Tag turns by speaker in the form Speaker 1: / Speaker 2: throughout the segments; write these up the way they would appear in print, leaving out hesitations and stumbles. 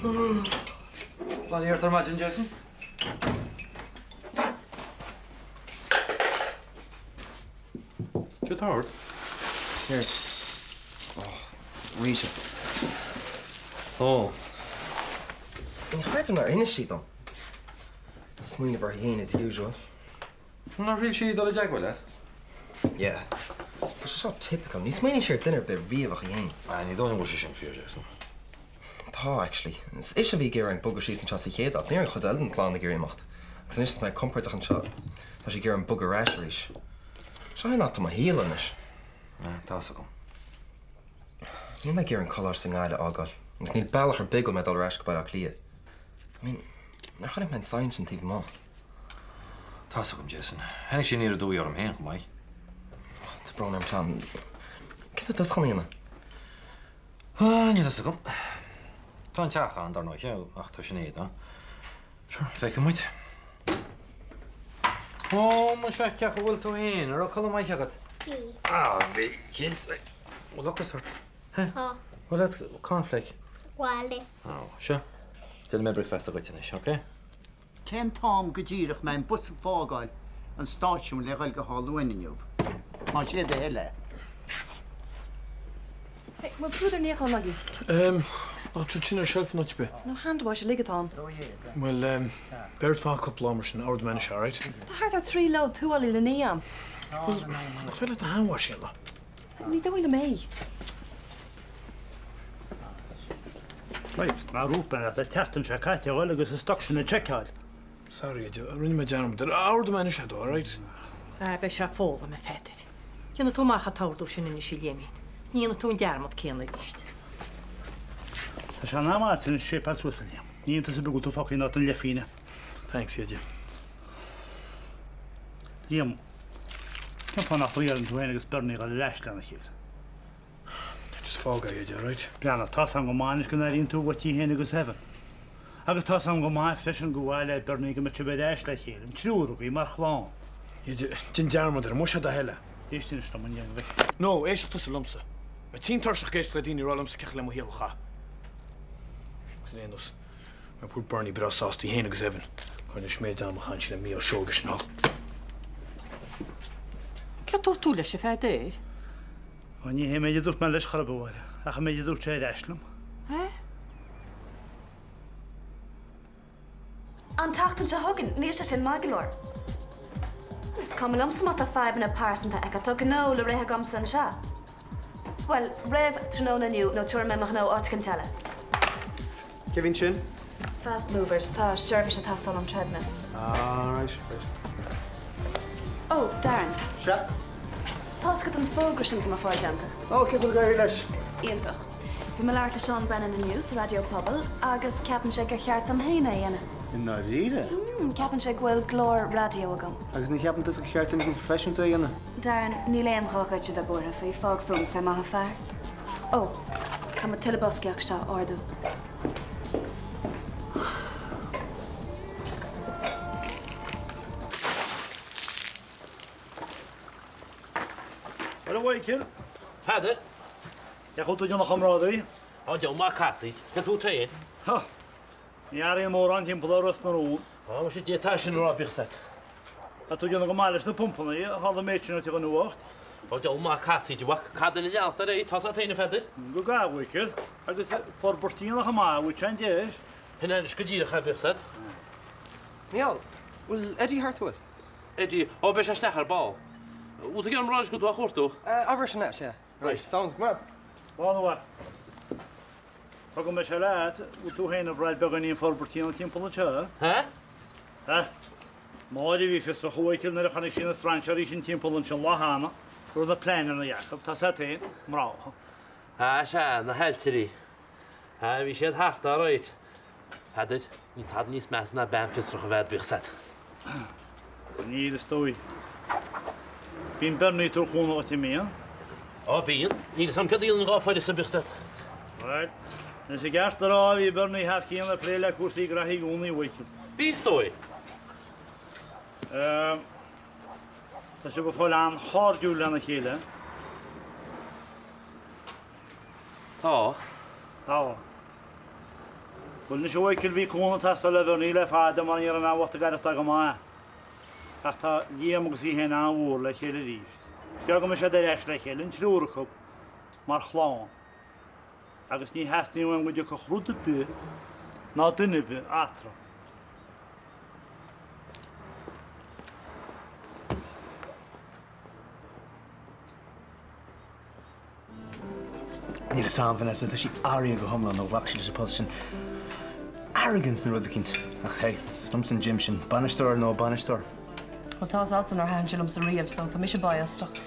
Speaker 1: Bail ó Dhia ort ar maidin, Jason. Céard tá ort?
Speaker 2: Here. Oh, Rita.
Speaker 1: Ó.
Speaker 2: Ní chreidim nár inis sí dom. Smaoineamh uirthi féin as usual.
Speaker 1: Nár thriail sí dul i dteagmháil leat?
Speaker 2: Yeah. Tá sé seo typical. Ní smaoiníonn sí ar duine ar bith riamh ach í féin.
Speaker 1: Ah, ní dóigh liom go bhfuil sé sin fíor, Jason.
Speaker 2: Tá, actually. Is ise a bhí ag iarraidh bogadh síos anseo sa chéad áit. Ní raibh an chuid eile den chlann ag iarraidh imeacht. Agus anois is mé compordach anseo, tá sí ag iarraidh bogadh ar ais arís. Seo é an áit atá mo shaol anois.
Speaker 1: Ah, tá's agam.
Speaker 2: Níl mé ag iarraidh an coláiste i nGaillimh a fhágáil. Agus níl bealach ar bith go bhfuil mé ag dul ar ais go Baile Átha Cliath. I mean, nár chonaic mé an sign sin taobh amuigh?
Speaker 1: Tá's agam, Jason. Tháinig sé aniar aduaidh orm féin chomh maith.
Speaker 2: Tá brón orm, Tom. Céard atá tusa chun a dhéanamh?
Speaker 1: Ah, níl fhios agam. Tá an teach ann, dar ndóigh, ach tá sin éad ann. Sure, feicfidh muid. Ó, muise, cén chaoi a bhfuil tú féin? An raibh codladh maith agat?
Speaker 3: Bhí.
Speaker 1: Ah, bhí, cinnte. Bhfuil ocras ort?
Speaker 3: Tá.
Speaker 1: Bhfuil leat cornflake?
Speaker 3: Bhailigh.
Speaker 1: Ó, seo. Déanfaidh mé bricfeasta dhuit anois, ok?
Speaker 4: Cén t-am go díreach a mbeidh an bus ag fágáil an stáisiúin le dhul go hÁth Luain inniu? Más é do thoil é.
Speaker 5: Hey, bhfuil púdar níocháin agaibh?
Speaker 6: Ehm, nach bhfuil sin ar shelf in áit ar bith?
Speaker 5: No, hand wash uilig atá ann.
Speaker 6: Bhuel, ehm, beir ort feadh cúpla lá mar sin, ordóidh mé anois, alright?
Speaker 5: Tá thart ar 3 load tuáillí le ní a'm.
Speaker 6: Bhuel, nach féidir leat an hand wash a dhéanamh?
Speaker 5: Ní dóigh liom é.
Speaker 7: Right, mar a dúirt mé leat an tseachtain seo caite a dhul agus an stoc sin a tseiceáil.
Speaker 6: Sorry, rinne mé dearmad. Ordóidh mé anois é dó, alright?
Speaker 5: Ah, beidh sé foghlamtha, a Pheadair. Déanfaidh tú amach an t-ordú sin anois, a Liaimín. Ní dhéanfaidh tú an dearmad céanna arís.
Speaker 7: Tá sé in am agat anois séipeáil suas, a Liam. Ní iontas ar bith go bhfuil tú fágtha in áit an leithphínne.
Speaker 6: Thanks, a Dheaide.
Speaker 7: Liam, cén fáth nach dtriaileann tú féin agus Bernie a dhul ar ais lena chéile?
Speaker 6: Just fág é, a Dheaide, alright?
Speaker 7: Breathnaigh, tá's a'm go maith anois go n-airíonn tú uait í féin agus Evan. Agus tá's a'm go maith freisin gur mhaith le Bernie go mbeadh sibh ar ais le chéile, an triúr agaibh, mar chlann.
Speaker 6: A Dheaide, déan dearmad air, an bhfuil sé do thoil é?
Speaker 7: Éist anois liom, a Liam mhic.
Speaker 6: No, éistfidh tusa liomsa. Tá mé tinn tuirseach ag éisteacht le daoine ag rá liomsa cén chaoi le mo shaol a chaitheamh. Agus ar aon nós, Beidh poor Bernie breá sásta, í féin agus Evan, gur anois méid ama a chaitheann sí le Mícheál Seoige sin thall.
Speaker 5: Céard dúirt tú leis, a Pheadair?
Speaker 7: Ó, ní hé an méid a dúirt mé leis chor ar bith, a Mháire, ach an méid a dúirt sé ar ais liom.
Speaker 5: Eh?
Speaker 8: An tseachtain seo chugainn, níl sé sin maith go leor. Is cuma liomsa má tá fadhbanna pearsanta aici, tá gnó le rith agamsa anseo. Bhuel, roimh tráthnóna inniu nó tabharfaidh mé mo ghnó áit eicínt eile.
Speaker 9: Cé bhíonn sin?
Speaker 8: Fast movers, tá seirbhís ag teastáil ón treadmill.
Speaker 9: Ah, right, right.
Speaker 8: Ó, Darren.
Speaker 9: Sea?
Speaker 8: Tá's agat an fógra sin atá mé ag fáil déanta.
Speaker 9: Ó, cén chaoi a bhfuil ag éirí leis?
Speaker 8: Iontach. Bhí mé ag labhairt le Seán Brennan inniu sa Raidió Pobail agus ceapann sé gur cheart dom féin é a dhéanamh.
Speaker 9: I ndáiríre?
Speaker 8: Mm, ceapann sé go bhfuil glór raidió agam.
Speaker 9: Agus ní cheapann tusa gur cheart duine éicint proifisiúnta é a dhéanamh?
Speaker 8: Darren, níl aon ghá dhuit a bheith buartha faoi, fág fúmsa é, maith an fear. Ó, caithfidh mé tuilleadh boscaí acu seo a ardú.
Speaker 7: Bhuel, a Mhichael.
Speaker 10: Peadar.
Speaker 7: Cén chaoi a bhfuil tú ag déanamh a chomrádaí?
Speaker 10: Á, deabhal maith casaoid. Cén fút féin?
Speaker 7: Ha! Ní athraíonn mórán timpeall ar Ros na Rún.
Speaker 10: Á, muise, d'fhéadfá sin a rá, bíodh 's a't.
Speaker 7: Tá tú ag déanamh go maith leis na pumpanna, a tharla an méid sin ó an nuacht.
Speaker 10: Á, deabhal maith casaoid, a mhac. Cad ina leanacht ar aghaidh? Tá's a't féin, a Pheadair.
Speaker 7: Go gcaith, a Mhichael. Agus forbairt iontach maith uait an deis.
Speaker 10: Shin é anois go díreach é, bíodh 's a't.
Speaker 2: Mícheál, bhfuil Eddie thart, bhfuil?
Speaker 10: Eddie, Ó, beidh sé isteach ar ball. Bhfuil tú ag iarraidh dom a rá leis go bhfuil tú á chuartú?
Speaker 2: Abair sin leis, yeah.
Speaker 10: Right.
Speaker 2: Sounds good.
Speaker 7: Slán, a mhac. Tá go mbeidh sé leat, bhfuil tú féin ag brath beagáinín forbairt a dhéanamh timpeall anseo?
Speaker 10: Hä?
Speaker 7: Hä? Máire a bhí fiosrach a Mhichael nuair a chonaic sí na strainséirí sin timpeall anseo an lá cheana, go raibh na pleananna acu, tá's a't féin, mná.
Speaker 10: Á, sea, na hailtirí. Á, bhí siad thart, all right. Peadar, níl tada níos measa ná bean fiosrach a bheith a't, bíodh 's a't.
Speaker 7: Níl, is dóigh. Bíonn Bernie ag tabhairt cúnamh dhuit, an mbíonn?
Speaker 10: Á, bíonn. Níl 'fhios a'm céard a dhéanann dhá phuireasa, bíodh 's a't.
Speaker 7: Bhuel, anois i gceart a rá, bhí Bernie thar cionn ag plé le cúrsaí graithí i gcónaí, a Mhichael.
Speaker 10: Bhí, is dóigh.
Speaker 7: Ehm, tá sibh ag fáil an-chairdiúil lena chéile.
Speaker 10: Tá.
Speaker 7: Tá. Bhuel anois a Mhichael, bhí cúnamh ag teastáil ó Bhernie le fada mar ní raibh an bhean bhocht ag aireachtáil go maith. Ach tá Liam agus í féin an-mhór le chéile arís. Is gearr go mbeidh siad ar ais le chéile, an triúr acu, mar chlann. Agus ní theastaíonn uaim go dtiocfadh rud ar bith ná duine ar bith eatarthu.
Speaker 9: Níl a fhios a'm, Vanessa, tá sí athraithe go hiomlán ó ghlac sí leis an post sin. Arrogance nó rud eicínt. Ach hey, is liomsa an gym sin, bainisteoir nó bainisteoir.
Speaker 3: Bhuel, tá 'fhios a'dsa nár thaitin sé liomsa riamh, so tá mise biased ach.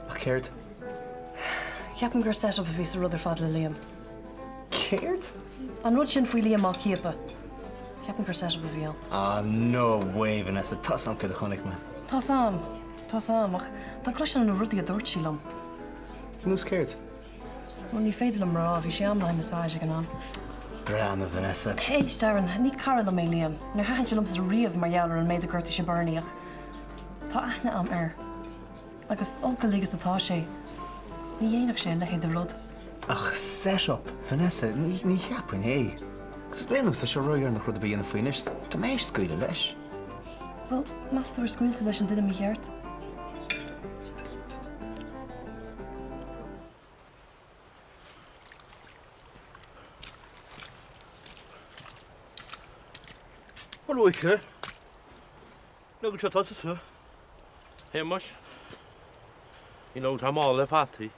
Speaker 9: Ach céard?
Speaker 3: Ceapaim gur set-up a bhí sa rud ar fad le Liam.
Speaker 9: Céard?
Speaker 3: An rud sin faoi Liam á ciapadh. Ceapaim gur set-up a bhí ann.
Speaker 9: Ah, no way, Vanessa, tá 'fhios a'm céard a chonaic mé.
Speaker 3: Tá 'fhios a'm. Tá 'fhios a'm, ach dá gcloisfeá na rudaí a dúirt sí liom.
Speaker 9: Nós céard?
Speaker 3: Bhuel, ní féidir liom a rá, bhí sé a'm le haghaidh massage ag an am.
Speaker 9: Breathnaigh, Vanessa.
Speaker 3: Éist, Darren, ní cara liom é Liam. Níor thaitin sé liomsa riamh mar gheall ar an méid a ghortaigh sé Bernie ach tá aithne a'm air. Agus olc uilig is atá sé, ní dhéanfadh sé a leithéid de rud.
Speaker 9: Ach set up, Vanessa, ní cheapfainn é. Agus ar aon nós, tá sé ródheireanach rud ar bith a dhéanamh faoi anois, tá mé théis scaoileadh leis.
Speaker 3: Bhuel, meas tú ar scaoil tú leis an duine mícheart?
Speaker 7: A luaithe, leag anseo atá tusa.
Speaker 10: Shéamais, ní leag sé mála le fataí.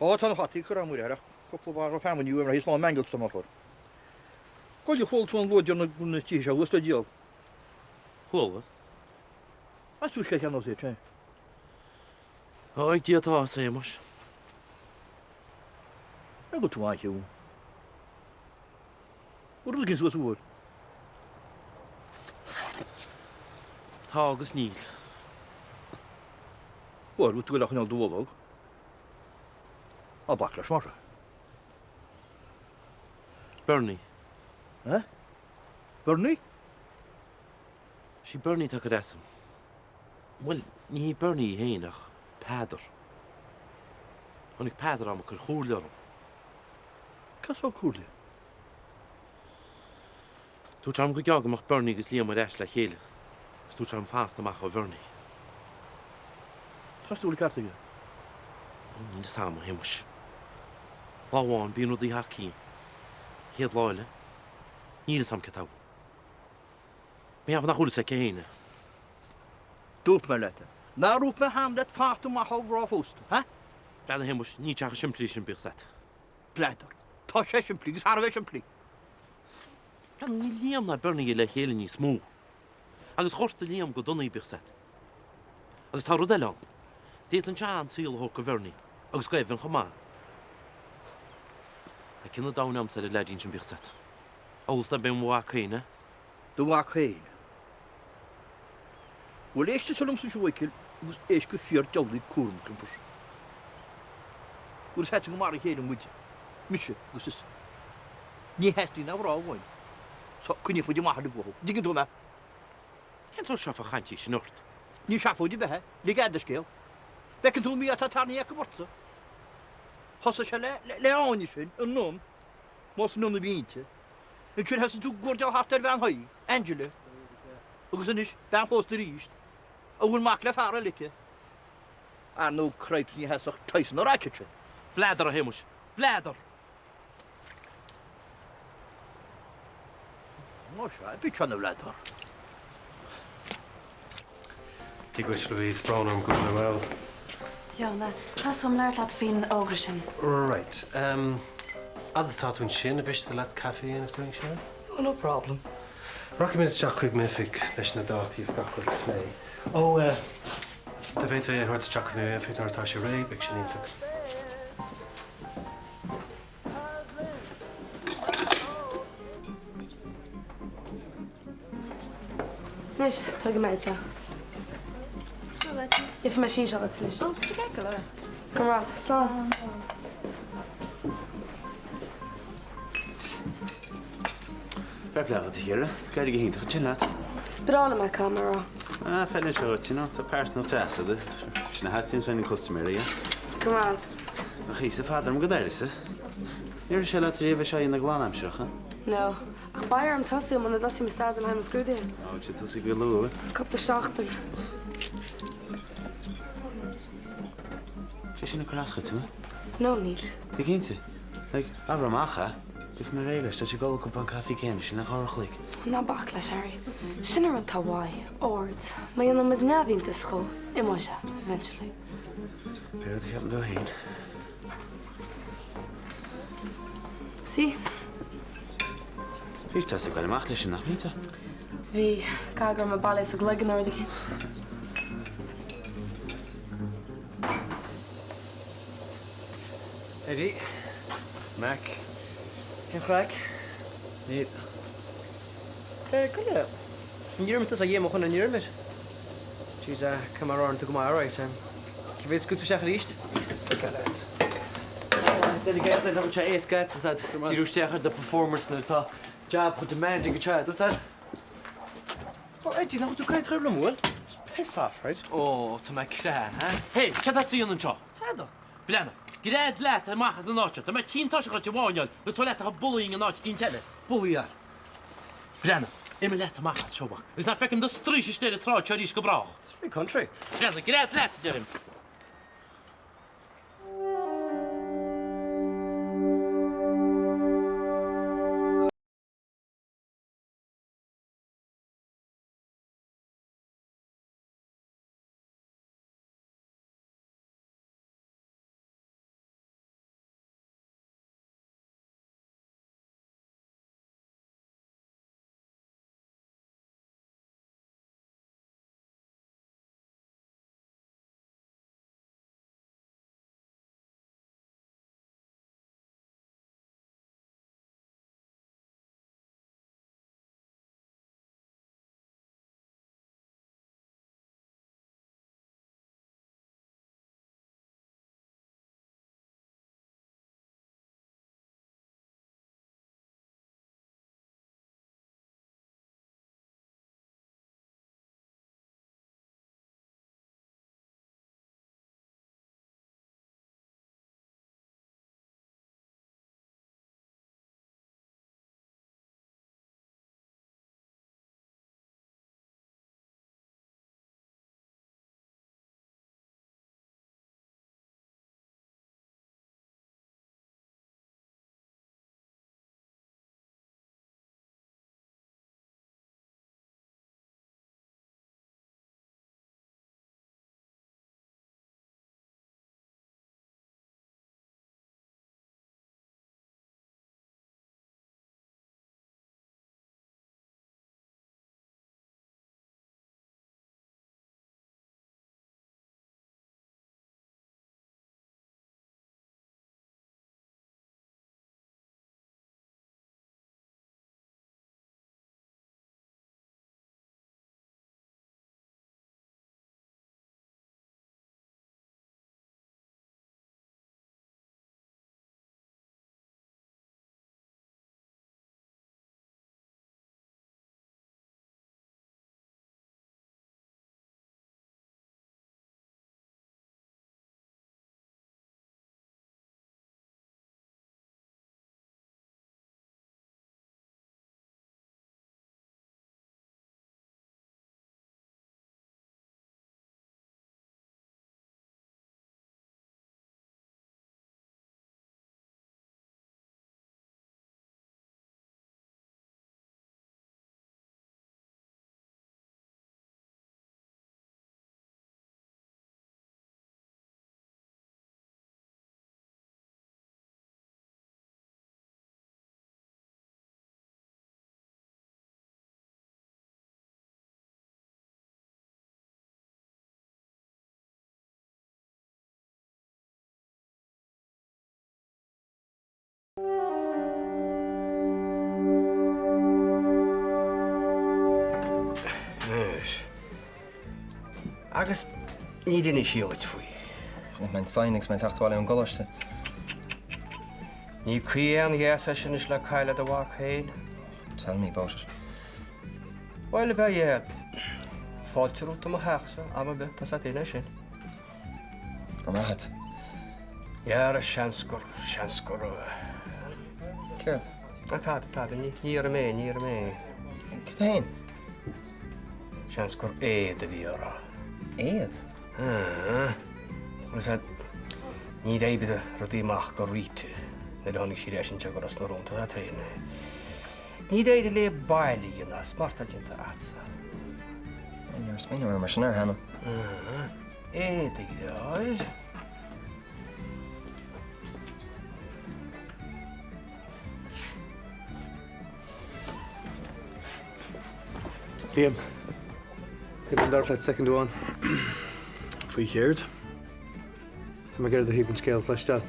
Speaker 7: Ó, tá na fataí curtha amuigh ach cúpla barra feamainne uaim thíos lán mangels á chur. Cá fhad chuala tú an luath deireanach go na tithe seo thuas le díol?
Speaker 10: Chuala.
Speaker 7: As túisce a cheannós iad sin.
Speaker 10: Ó, ag Dia atá, a Shéamais.
Speaker 7: An bhfuil tú an-chiúin? Bhfuil rud éigin suas uair?
Speaker 10: Tá agus níl.
Speaker 7: Bhuel, bhfuil tú ag goil á choinneáil do bholg? Ná bac leis mar.
Speaker 10: Bernie.
Speaker 7: Eh? Bernie?
Speaker 10: Sí Bernie atá ag cur asam. Bhuel, ní hí Bernie í féin ach Peadar. Tháinig Peadar a'm ag cur chomhairle orm.
Speaker 7: Cad sórt comhairle?
Speaker 10: Dúirt sé orm gur gearr go mbeadh Bernie agus Liam ar ais le chéile agus dúirt sé orm fanacht amach ó Bhernie.
Speaker 7: Meas tú an bhfuil an ceart aige?
Speaker 10: Níl fhios a'm, a Shéamais. Lá amháin bíonn rudaí thar cionn. Chéad lá eile, níl fhios a'm céard tá uaim. Mé cheapadh nach bhfuil fhios aici féin é.
Speaker 7: Dúirt mé leat é. Nár dhúirt mé cheana leat fanacht amach ó mhná phósta, ha?
Speaker 10: Breathnaigh, a Shéamais, níl sé chomh simplí sin, bíodh 's a't.
Speaker 7: B'fhéidir. Tá sé simplí, agus thar a bheith simplí.
Speaker 10: Breathnaigh, níl Liam ná Bernie le chéile níos mó. Agus ghortaigh Liam go dona í, bíodh 's a't. Agus tá rud eile ann. D'fhéadfainnse an-saol a thabhairt do Bhernie, agus do Evan chomh maith. Tá cionn an domhain a'msa ar an leaidín sin, bíodh 's a't. Amhail is dob é mo mhac féin é.
Speaker 7: Do mhac féin. Bhuel, éist tusa liomsa anseo, a Mhichíl, agus éist go fíor diabhlaí cúramach liom freisin. Bhuel, is ait go mar a chéile muid, mise agus tusa. Ní theastaíonn aon mhná uainn, so coinneoidh muid amach uilig uathu. An dtuigeann tú mé?
Speaker 10: Cén sórt seafóid chainte í sin ort?
Speaker 7: Ní seafóid ar bith é, lig a'd an scéal. Bhfeiceann tú an mí-ádh atá tarraingthe acu ortsa. Thosaigh sé le, le Áine sin, anonn, más anonn a bhí inti. Ansin thosaigh tú ag guairdeall thart ar bhean thí, Angela, agus anois bean phósta arís, a bhfuil mac le fear eile aici. Ar ndóigh, cripes, ní sheasfadh Tyson a racket sin.
Speaker 10: Bladar, a Shéamuis, bladar!
Speaker 7: Más ea, bíodh sé ina bhladar.
Speaker 11: Dia dhuit, Louise, brón orm go bhfuil bhuel.
Speaker 8: Fiona, Theastaigh uaim labhairt leat faoin fhógra sin.
Speaker 11: Right. Fhad is atá tú ansin, an mhiste leat caife a dhéanamh dúinn, Sinéad?
Speaker 2: Oh, no problem.
Speaker 11: Rachaidh muid isteach chuig m'oifig leis na dátaí is gach rud a phlé. Ó, eh, dá bhféadfá é a thabhairt isteach chuig m'oifig nuair atá sé réidh, beidh sin iontach.
Speaker 8: Anois, tógfaidh mé iad seo. Seo dhuit. Gheobhaidh mé sinseal duit anois. Ó, tá sé ceart go leor. Go raibh maith. Slán.
Speaker 9: Fair play duit, a Chiara. D'éirigh go hiontach ansin leat.
Speaker 8: Is breá liom é, caithfidh mé a rá.
Speaker 9: Ah, feileann sé dhuit, you know. Tá pearsanacht deas agat. Sin a theastaíonn uaidh na custaiméirí, yeah?
Speaker 8: Go raibh maith.
Speaker 9: Ach Íosa, fada orm go dtaire-sa. Níor ith sé leat riamh é seo a dhéanamh go lánaimsearach, eh?
Speaker 12: No. Ach beidh orm tosú muna dtosaím ag staidéar le haghaidh mo scrúduithe.
Speaker 1: Á, beidh sé tosaí go luath.
Speaker 12: Cúpla seachtain.
Speaker 1: Sé sin ag cur as dhuit, an bhfuil?
Speaker 12: No, níl.
Speaker 1: Bí cinnte. Like, abair amach é. Gheobhaidh mé réidh leis, tá sé ag ól cupán caife céanna sin le uair an chloig.
Speaker 12: Ná bac leis, Harry. Sin an rud atá uaidh, aird. Má dhéanann muid neamhiontas dhó, imeoidh sé, eventually.
Speaker 1: Pé rud a cheapann tú féin.
Speaker 12: Sea.
Speaker 1: Bhí tusa ag goil amach leis sin, nach mbíonn tú?
Speaker 12: Bhí. Caithfidh go raibh mé bailithe sa gcloigeann nó rud eicínt.
Speaker 9: Eddie. Mac. Cén chraic? Níl. Eh, go le. Ní raibh tusa dhéanamh chun an fhíormid. Jeez, eh, come ar tú go maith, alright, em. Cé mhéad scoot isteach arís? Go leat.
Speaker 13: Then again, nach bhfuil sé éasca agat, is díriú isteach ar do performance nuair atá job chomh demanding go child, what's that?
Speaker 9: Oh, Eddie, nach bhfuil tú ag caint liom, bhfuil? Just piss off, right?
Speaker 13: Oh, tá mé creatha, eh?
Speaker 10: Hey, cad tá tú a dhéanamh anseo?
Speaker 9: Tada.
Speaker 10: Breathnaigh, gread leat amach as an áit seo. Tá mé tinn tuirseach ort a mháinneáil agus tú leat a bullying in áit eicínt eile.
Speaker 9: Bullyáil.
Speaker 10: Breathnaigh, imigh leat amach as seo, mhac, agus ná feicim do straois istigh ar an tsráid seo arís go brách.
Speaker 9: It's a free country.
Speaker 10: Breathnaigh, gread leat, a deirim.
Speaker 14: Agus ní d'inis sí dhuit faoi.
Speaker 2: Chonaic mé an sign agus mé ag teacht abhaile ón gcoláiste.
Speaker 14: Ní cuí aon ghéas é sin anois le cailleadh do mhac féin.
Speaker 2: Tell me about it.
Speaker 14: Bhuel, ab ea é. Fáilte romhat i mo theachsa, am ar bith, tá 's a't féin é sin.
Speaker 2: Go raibh maith agat.
Speaker 14: Dhera, seans gur, seans gur.
Speaker 2: Céard?
Speaker 14: Ah, tada, tada, ní ní raibh mé, ní raibh mé.
Speaker 2: Cad é féin?
Speaker 14: Seans gur éad a bhí á rá.
Speaker 2: Éad?
Speaker 14: Ah, bhfuil fhios a'd, ní d'oibrigh rudaí amach go Rita nuair a tháinig sí ar ais anseo go Ros na Rún, tá fhios a'd féin é. Ní d'éirigh léi baile a dhéanamh as mar atá déanta a'dsa.
Speaker 2: Ní raibh smaoineamh orm mar sin air cheana.
Speaker 14: Ah, éad a dheartháir.
Speaker 11: Liam, b'fhéidir labhairt leat soicind amháin.
Speaker 6: Faoi chéard?
Speaker 11: Tá mé ag iarraidh do thaobh den scéal a chloisteáil.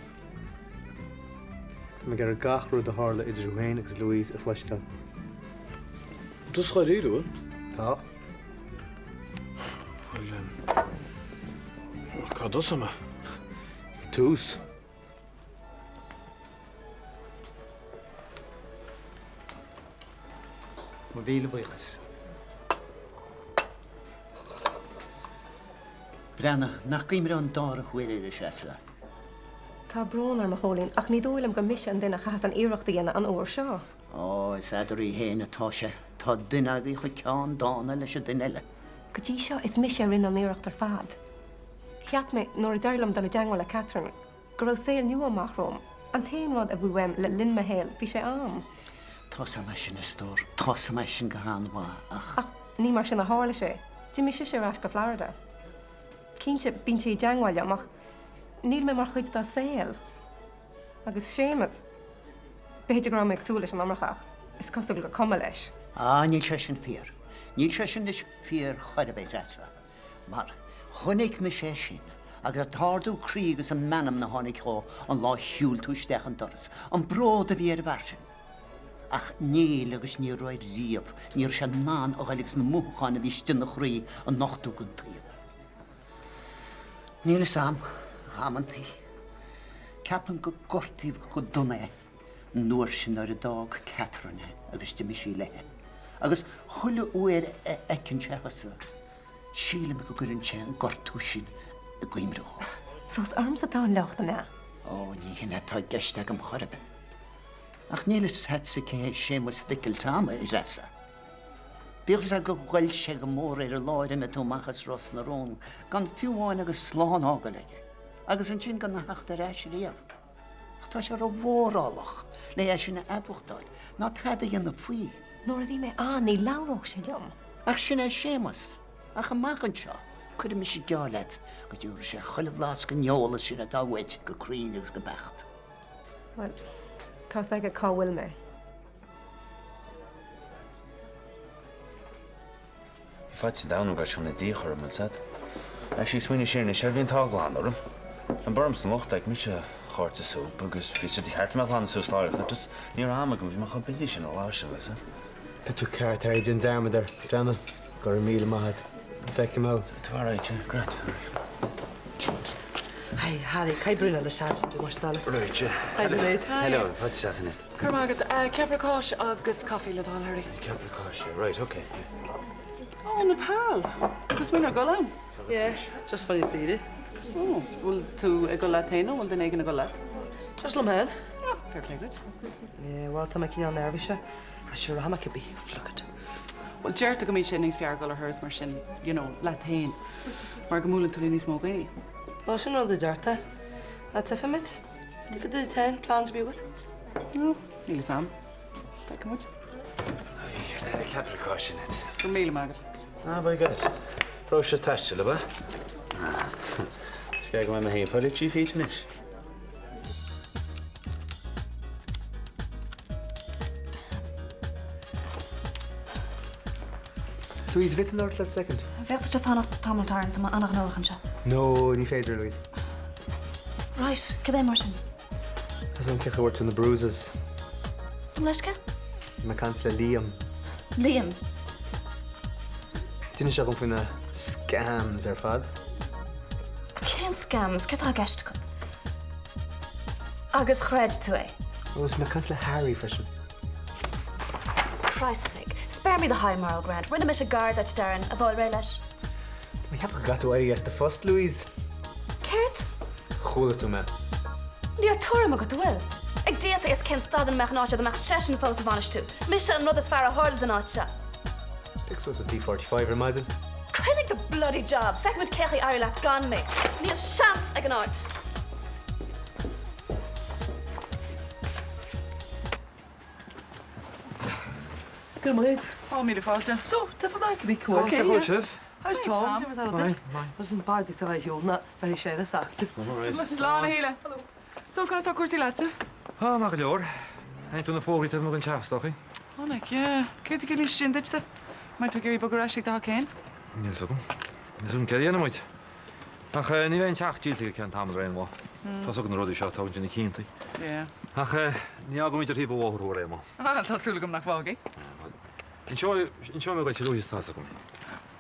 Speaker 11: Tá mé ag iarraidh gach rud a tharla idir thú féin agus Louise a chloisteáil.
Speaker 6: Tú sa dháiríre, bhfuil?
Speaker 11: Tá.
Speaker 6: Bhuel, cá dtosóidh mé?
Speaker 11: Ag tús.
Speaker 4: Mo mhíle buíochas. Breathnaigh, nach cuimhin an dara huair ar a seasamh.
Speaker 3: Tá brón orm, a Chóilín, ach ní dóigh liom gur mise an duine a chaithfeas an iarracht a dhéanamh an uair seo.
Speaker 4: Ó, is eadraibh féin atá sé. Tá duine agaibh chomh ceanndána leis an duine eile.
Speaker 3: Go dtí seo, is mise a rinne an iarracht ar fad. Cheap mé, nuair a d'éirigh liom dul i dteangmháil le Catherine, go raibh saol nua amach romham. An t-aon rud a bhí uaim le linn mo shaoil, bhí sé a'm.
Speaker 4: Tá's a'm é sin, a stór. Tá's a'm é sin go han-mhaith, ach.
Speaker 3: Ach ní mar sin a tharla sé. D'imigh sise ar ais go Florida. Cinnte, bíonn sí i dteangmháil liom, ach níl mé mar chuid dá saol. Agus Séamus, b'fhéidir go raibh mé ag súil leis an iomarca, ach is cosúil gur cuma leis.
Speaker 4: Á, níl sé sin fíor. Níl sé sin anois fíor chor ar bith, a Threasa. Mar chonaic mise é sin, agus an t-ardú croí agus an meanmna a tháinig dhó an lá a shiúil tú isteach an doras, an bród a bhí ar an bhfear sin. Ach níl agus ní raibh riamh, ní raibh sé in ann a ghoil agus na mothúcháin a bhí istigh ina chroí a nochtadh don tsaol. Níl fhios a'm, amantaí, ceapaim gur gortaíodh go dona é an uair sin nuair a d'fhág Catherine é agus d'imigh sí léi. Agus chuile uair a fheiceann sé thusa, sílim go gcuireann sé an gortú sin i gcuimhne dhó.
Speaker 3: So is ormsa atá an locht, an ea?
Speaker 4: Ó, ní hin atá i gceist agam chor ar bith. Ach níl fhios a'dsa cé hé Séamus Mhicil Tom, a Threasa. Bíodh fhios a'd gur ghoill sé go mór air an lá ar imigh tú amach as Ros na Rún, gan fiú amháin agus slán a fhágáil aige, agus ansin gan a theacht ar ais riamh. Ach tá sé ró-mhórálach le é sin a admhachtáil, ná tada a dhéanamh faoi.
Speaker 3: Nuair a bhí mé ann, ní labhródh sé liom.
Speaker 4: Ach sin é Séamus. Ach amach anseo, cuirfidh mise geall leat go dtabharfaidh sé chuile bhlas den eolas sin atá uait go cruinn agus go beacht.
Speaker 3: Bhuel, tá's aige cá bhfuil mé.
Speaker 1: Bhí faitíos an domhain orm go raibh sé chun an díoch orm, an said. Actually, smaoinigh siar anois air, bhí an t-ádh glan orm. An b'ormsa an locht, like, mise a dhoirt an súp agus bhí sé de cheart go mbeadh glanadh suas láithreach, just ní raibh am agam, bhí mé chomh busy sin an lá sin, like, said.
Speaker 11: Tá tú ceart, Harry, déan dearmad air. Breathnaigh, go raibh míle maith agat. Feicfidh mé thú.
Speaker 1: Tá alright, yeah, grand.
Speaker 15: Hi, Harry, caith Bruno le seans tú mar stála.
Speaker 1: Right, yeah.
Speaker 15: Hi, Sinéad.
Speaker 1: Hello, fáilte isteach, Annette.
Speaker 15: Go raibh maith agat. Ceapaire cáise agus caife le do thoil, Harry.
Speaker 1: Ceapaire cáise, right, okay. Yeah.
Speaker 15: Oh, Nepal! Tá smaoineamh ar dhul ann? Yeah, just fá choinne saoire. Oh, so bhfuil tú ag dul leat féin nó bhfuil duine éigin ag dul leat? Just liom féin. Oh, fair play duit. Yeah, bhuel, tá mé cineál neirbhíseach. Ah, sure, rachaidh mé cibé. Fuck it. Bhuel, deirtear go mbíonn sé níos fearr dul ar thuras mar sin, you know, leat féin, mar go mbuaileann tú le níos mó daoine. Bhuel, sin rud a deirtear. Ah, tífimid. Tífidh duit féin, plans ar bith agat? No, níl fhios a'm. Feicfidh muid.
Speaker 1: Ceapaire cáise, Annette.
Speaker 15: Go raibh míle maith agat.
Speaker 1: Ah, by God. Próiseas taistil, ab ea? Ah, is gearr go mbeidh mé féin ag fáil itchy feet anois.
Speaker 11: Louise, an bhféadfainn labhairt leat soicind?
Speaker 8: An bhféadfadh tú fanacht tamall, Darren, tá mé an-ghnóthach anseo.
Speaker 11: No, ní féidir, Louise.
Speaker 8: Right, cad é mar sin?
Speaker 11: Tá 'fhios a'm cén chaoi a bhfuair tú na bruises.
Speaker 8: Gabh mo leithscéal?
Speaker 11: Bhí mé ag caint le Liam.
Speaker 8: Liam?
Speaker 11: D'inis sé dhom faoi na scams ar fad.
Speaker 8: Cén scams? Céard atá i gceist agat? Agus chreid tú é?
Speaker 11: Ó, is bhí mé ag caint le Harry freisin.
Speaker 8: Christ's sake, spare me the high moral ground. Rinne mise gar duit, Darren, a bhfáil réidh leis.
Speaker 11: Tá mé ag ceapadh go gcaithfidh tú éirí as do phost, Louise.
Speaker 8: Céard?
Speaker 11: Chuala tú mé.
Speaker 8: Níl tuairim agat, an bhfuil? Ag Dia atá a fhios cén staid ina mbeadh an áit seo dá mbeadh seisean fós á bhainistiú. Mise an rud is fearr a tharla don áit seo.
Speaker 11: Pioc suas an P45 ar maidin.
Speaker 8: Coinnigh do bloody job! Feicfimid cén chaoi éireoidh leat gan mé. Níl seans ag an áit!
Speaker 15: Go raibh maith. Ó, míle fáilte. So, tá fad acu bhí cumha.
Speaker 13: Cén chaoi sibh?
Speaker 15: How's Tom? Listen, b'fhearr duit a bheith ar shiúl ná bheith ag séanadh sac.
Speaker 16: Slán a Shíle. So, conas tá cúrsaí leatsa?
Speaker 6: Ah, maith go leor. Chonaic tú na fógraí taobh amuigh den teach, is dócha?
Speaker 16: Chonaic, yeah. Céard a chiallaíonn sin duitse? An mbeidh tú ag iarraidh bogadh ar ais ag do theach féin?
Speaker 6: Níl 'fhios agam. Níl 'fhios agam céard a dhéanfaidh muid. Ach ní bheidh an teach díolta go ceann tamaill ar aon mhodh. Tá's agat na rudaí seo, tógann sé na cianta.
Speaker 16: Yeah.
Speaker 6: Ach ní fhágfaimid ar thaobh an bhóthair thú ar aon mhodh.
Speaker 16: Bhuel, tá súil agam nach bhfágfaidh.
Speaker 6: Bhuel, inseoidh, inseoidh mé dhuit a luaithe is atá's agam.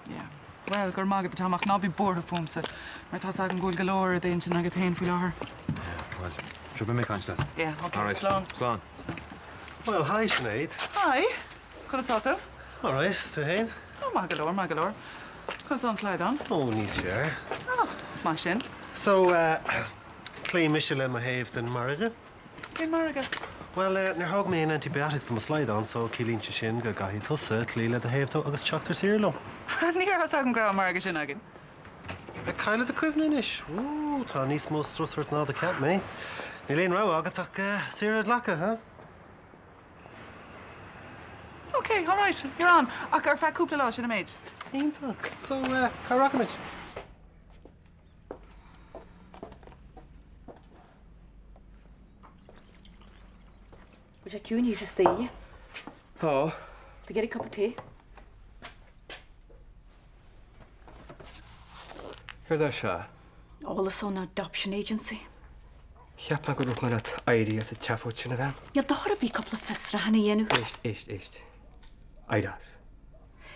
Speaker 16: Yeah. Bhuel, go raibh maith agat a Tom, ach ná bí buartha fúmsa, mar tá's agam go bhfuil go leor ar d'intinn agat féin faoi láthair.
Speaker 6: Yeah, bhuel, sure, beidh mé ag caint leat.
Speaker 16: Yeah, okay.
Speaker 6: All right.
Speaker 16: Slán.
Speaker 6: Slán.
Speaker 11: Bhuel, hi Sinéad.
Speaker 16: Hi. Conas tá tú?
Speaker 11: Alright, tú féin?
Speaker 16: Ó, maith go leor, maith go leor. Conas tá an slaghdán?
Speaker 11: Ó, níos fearr.
Speaker 16: Ó, is maith sin.
Speaker 11: So, eh, cloífidh mise le mo thaobh den margadh.
Speaker 16: Cén margadh?
Speaker 11: Bhuel, eh, níor thóg mé aon antibiotics do mo slaghdán, so ciallaíonn sé sin go gcaithfidh tusa cloí le do thaobh dó agus teacht ar saoire liom.
Speaker 16: Ní raibh fhios agam go raibh an margadh sin againn.
Speaker 11: Ag cailleadh do chuimhne anois. Ooh, tá níos mó strus ort ná do cheap mé. Níl aon rogha agat ach, eh, saoire a ghlacadh, huh?
Speaker 16: Ok, alright, you're on. Ach ar feadh cúpla lá, sin an méid.
Speaker 11: Iontach. So, eh, cá rachaimid?
Speaker 8: Bhfuil sé ciúin thíos istigh?
Speaker 13: Tá.
Speaker 8: To get a cup of tea.
Speaker 14: Céard é seo?
Speaker 5: Eolas ón Adoption Agency.
Speaker 14: Cheap mé go ndúirt mé leat éirí as an tseafóid sin, a bhean.
Speaker 5: Níl dochar ar bith cúpla fiosrúchán a dhéanamh.
Speaker 14: Éist, éist, éist. Éirigh as.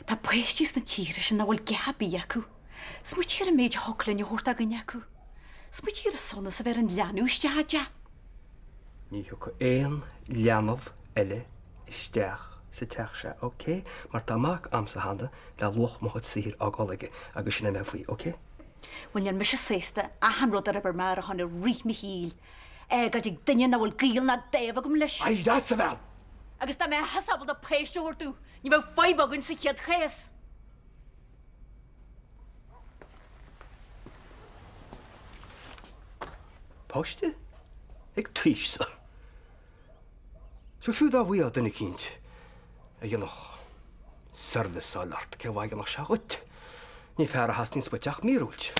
Speaker 5: Tá páistí sna tíortha sin nach bhfuil geit ar bith acu. Smaoitigh ar an méid a thiocfadh linn a thabhairt do dhuine acu. Smaoitigh ar an sonas a bheadh ar an leanbh istigh i dteach.
Speaker 14: Ní thiocfaidh aon leanbh eile isteach sa teach seo, ok? Mar tá mac a'msa cheana le luach mo chuid saothair á fháil aige agus sin é mé faoi, ok?
Speaker 5: Bhuel, níl mise sásta achan rud ar oibir mé ar a shon i rith mo shaoil a fhágáil ag duine nach bhfuil gaol ná dáimh agam leis.
Speaker 14: Éirigh as, a bhean!
Speaker 5: Agus dá mbeifeása ábalta páiste a thabhairt domh, ní bheadh fadhb againn sa chéad chás.
Speaker 14: Páiste? Ag t'aois-sa? Sure fiú dá bhfaighfeá duine eicínt a dhéanfadh serviceáil ort, cén mhaith a dhéanfadh sé dhuit? Ní fear a theastaíonns uait ach míorúilt.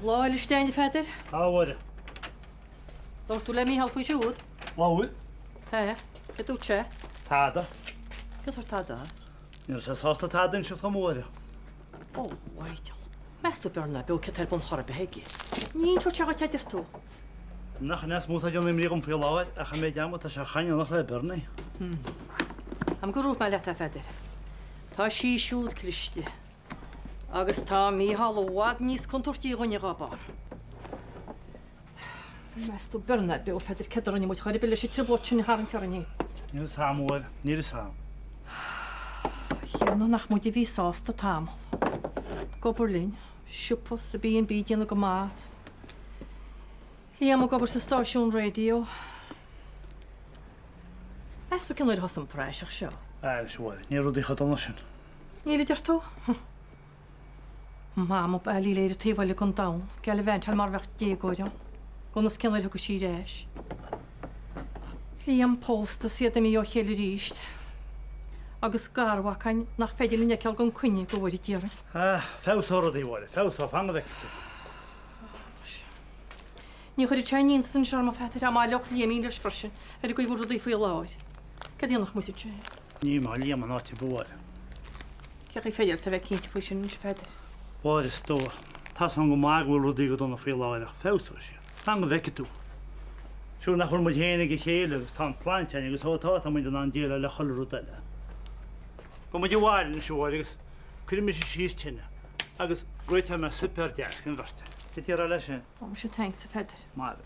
Speaker 5: Lá Fhéile Stéin, a Pheadair.
Speaker 7: A Mháire.
Speaker 5: Labhair tú le Mícheál faoi siúd?
Speaker 7: Labhair.
Speaker 5: Hé, céard dúirt sé?
Speaker 7: Tada.
Speaker 5: Cén sórt tada?
Speaker 7: Ní raibh sé sásta tada a inseacht dom, a Mháire.
Speaker 5: Ó, a Mhichíl. Meas tú beir ná beo céard tá ar bun chor ar bith aige. Ní inseoidh sé dhuit a deir tú.
Speaker 7: Nach in é is mó atá ag déanamh imní dhom faoi láthair ach an méid ama atá sé a chaint le Bernie.
Speaker 5: Am go ndúirt mé leat, a Pheadair. Tá sí siúd cliste. Agus tá Mícheál i bhfad níos contúirtí dhúinne dhá barr. Meas tú Bernie beo, a Pheadair, céard a rinne muid chor ar bith leis an trioblóid sin a tharraingt orainn?
Speaker 7: Níl a fhios a'm, a Mháire, níl a fhios a'm.
Speaker 5: Chéanna nach muid a bhí sásta tamall. Ag obair linn, siopa sa B&B ag déanamh go maith. Liam ag obair sa stáisiún raidió. Meas tú cén uair a thosaigh an praiseach seo?
Speaker 7: Anois, a Mháire, níl rudaí chomh dona sin.
Speaker 5: Níl a deir tú? Mam ab ea léir an taobh eile den domhan, gallivantáil mar a bheadh déagóir ann. Gan fhios cén uair a thiocfaidh sí ar ais. Liam pósta is iad imithe ó chéile arís. Agus garmhac againn nach féidir linn a fheiceáil gan coinne go bhfóire Dia orainn.
Speaker 7: Ah, feabhsóidh rudaí, a Mháire, feabhsóidh, fan go bhfeicfidh tú.
Speaker 5: Ní chuirfeadh sé aon iontas anois orm, a Pheadair, dá mbaileodh Liaimín leis freisin, ar an gcaoi a bhfuil rudaí faoi láthair. Céard a dhéanfadh muid ansin?
Speaker 7: Ní imeoidh Liam in áit ar bith, a Mháire.
Speaker 5: Cén chaoi féidir leat a bheith cinnte faoi sin anois, a Pheadair?
Speaker 7: A Mháire, a stór, tá's agam go maith go bhfuil rudaí go dona faoi láthair ach feabhsóidh siad. Fan go bhfeicfidh tú. Sure nach bhfuil muid féin ag a chéile agus tá an tsláinte againn agus ó tá, tá muid in ann déileáil le chuile rud eile. Gabhfaidh muid abhaile anois, a Mháire, agus cuirfidh mise síos tine agus réiteoidh mé suipéar deas don bheirt. Cad déarfá leis sin?
Speaker 5: Ó, muise thanks, a Pheadair.
Speaker 7: Maith.